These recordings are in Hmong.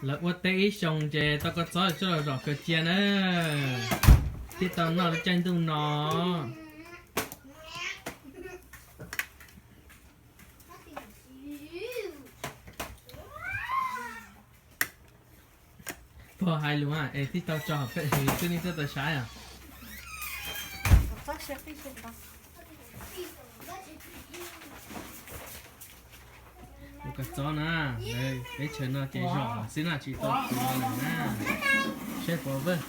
Lawv ua teb ib xyoos ces tau kua txob coj los zom kawg cia na, thiaj tau noj lub caij ntuj no. Pog hais lus es thiaj tau tso hauv peb, twb nej twb tau saib os. Lub kua txob na, teb chaws no ces zom xwb na, tsis tau tuav lawm na. Saib puas vwj.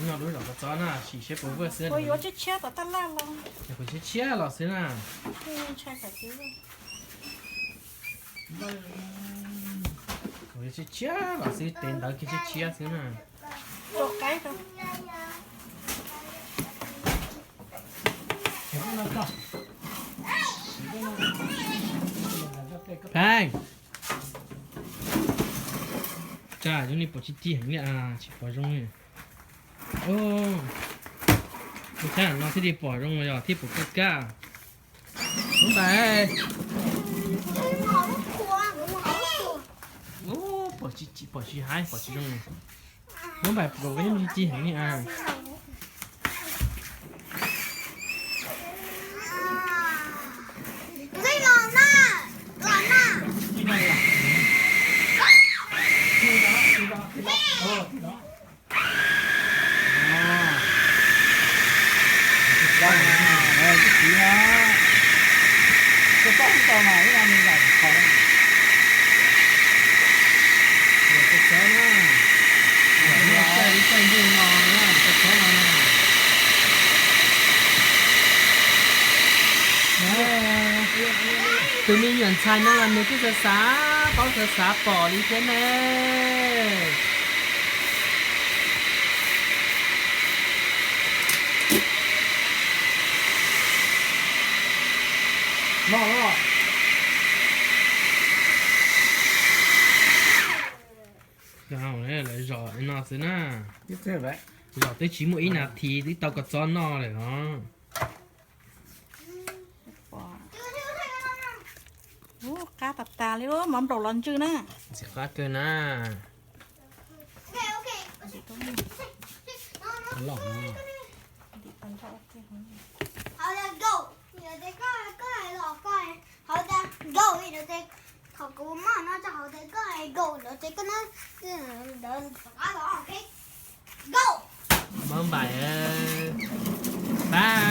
No lub zom kua txob na, sim saib puas vwj xwb. Kuv tshiab tshiab los xwb na. Kuv tshiab tshiab los xwb, tes ntawd kiag tshiab tshiab xwb na. Pheej, tsam zoo li pom tsis ci heev li, tsis pom zoo li. Ua cas no thiaj li pom zoo yog thiaj pom kawg kab. Lub npais, pom tsis, pom tsis haib, pom tsis zoo. Lub npais pom yeej tsis ci heev li a. Tus me nyuam ntxhais no los nws kuj xav xav paub xav xav pom li thiab ne. Lawv zom no xwb na. Zom twb tsis muaj ib nas this twb tau kua txob noj lawm os. Ub, qab tas tas li, mov nplaum los ntsw na. Ntxim qab kawg na. Hauv tias go, hauv tias go, hauv tias go, hauv tias thaum kuv maj no tso hauv tias go, go, hauv tias koj na, ntawd rov qab los, ok, go. Mov npaim, pab